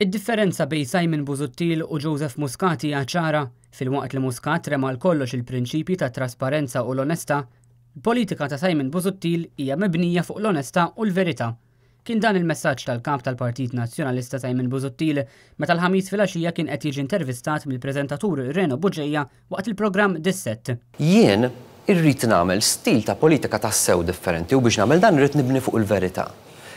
Id-differenza bejn Simon Busuttil u Joseph Muscat hija ċara. Filwaqt li Muscat rema għal kollox il-prinċipji tat-trasparenza u l-onestà, il-politika ta' Simon Busuttil hija mibnija fuq l-onestà u l-verità. Kien dan il-messaġġ tal-Kap tal-Partit Nazzjonalista Simon Busuttil meta l-Ħamis filgħaxija kien qed jiġi intervistat mill-preżentatur Reno Bugeja waqt il-programm Dissett. Jien irrid nagħmel stil ta' politika tassew differenti u biex nagħmel dan irrid nibni fuq il-verità.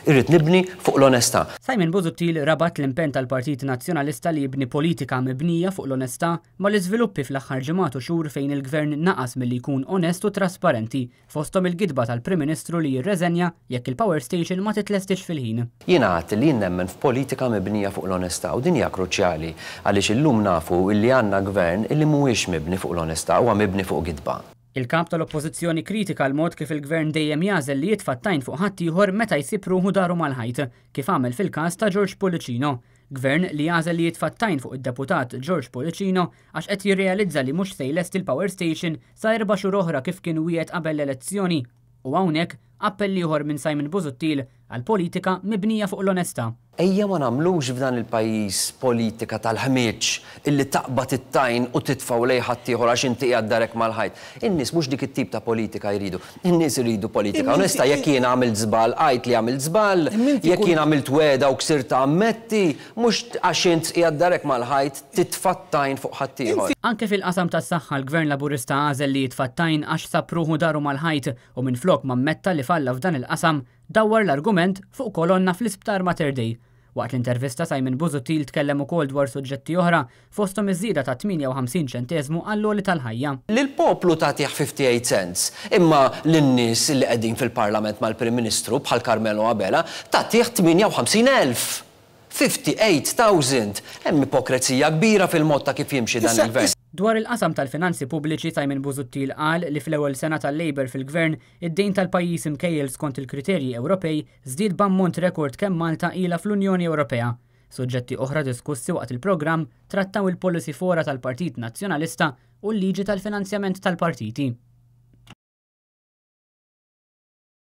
Irrid nibni fuq l-onestà. Simon Busuttil rabat l-impenn tal-Partit Nazzjonalista li jibni politika mibnija fuq l-onestà mal-iżviluppi fl-aħħar ġimgħat u xhur fejn il-Gvern naqas milli jkun onest u trasparenti, fosthom il-gidba tal-Prim Ministru li jirreżenja jekk il-power station ma titlestix fil-ħin. Jiena għedt li jien nemmen f'politika mibnija fuq l-onestà u din hija kruċjali għaliex illum nafu illi għandna Gvern illi mhuwiex mibni fuq l-onestà, huwa mibni fuq gidba. Il-Kap tal-Oppożizzjoni kkritika l-mod kif il-Gvern dejjem jagħżel li jitfa' t-tajn fuq ħaddieħor meta jsib ruħu daru mal-ħajt, kif għamel fil-każ ta' George Pullicino. Gvern li jagħżel li jitfa' t-tajn fuq id-Deputat George Pullicino għax qed jirrealizza li mhux se jlesti l-power station sa erba' xhur oħra kif kien wiegħed qabel l-elezzjoni. U hawnhekk, appell ieħor minn Simon Busuttil għal politika mibnija fuq l-onestà. Ejja ma nagħmlux f'dan il-pajjiż politika tal-ħmieġ illi taqbad it-tajn u titfgħu lejn ħaddieħor għax inti qiegħed darek mal-ħajt. In-nies mhux dik it-tip ta' politika jridu. In-nies iridu politika onesta, jekk jien għamilt żball għid li għamilt żball, jekk jien għamilt wegħda u ksirtha ammetti, mhux għax int qiegħed darek mal-ħajt titfa' t-tajn fuq ħaddieħor. Anke fil-qasam tas-saħħa l-Gvern Laburista għażel li jitfa' t-tajn għax sab ruħu daru mal-ħajt u minflok ma ammetta li falla f'dan il-qasam, dawwar l-argument fuq kolonna fl-Isptar Mater Dei. Waqt l-intervista Simon Busuttil tkellem ukoll dwar suġġetti oħra, fosthom iż-żieda ta' 58 ċenteżmu għall-għoli tal-ħajja. Lill-poplu tagħtih 58 cents, imma lin-nies li qegħdin fil-Parlament mal-Prim Ministru, bħal Carmelo Abela, tagħtih 58,000! 58,000! Hemm ipokrezija kbira fil-mod ta' kif jimxi dan il-Gvern. Dwar il-qasam tal-finanzi pubbliċi Simon Busuttil qal li fl-ewwel sena tal-Labour fil-Gvern, id-dejn tal-pajjiż imkejjel skont il-kriterji Ewropej żdied b'ammont rekord kemm Malta ilha fl-Unjoni Ewropea. Suġġetti oħra diskussi waqt il-programm trattaw il-policy fora tal-Partit Nazzjonalista u l-liġi tal-finanzjament tal-partiti.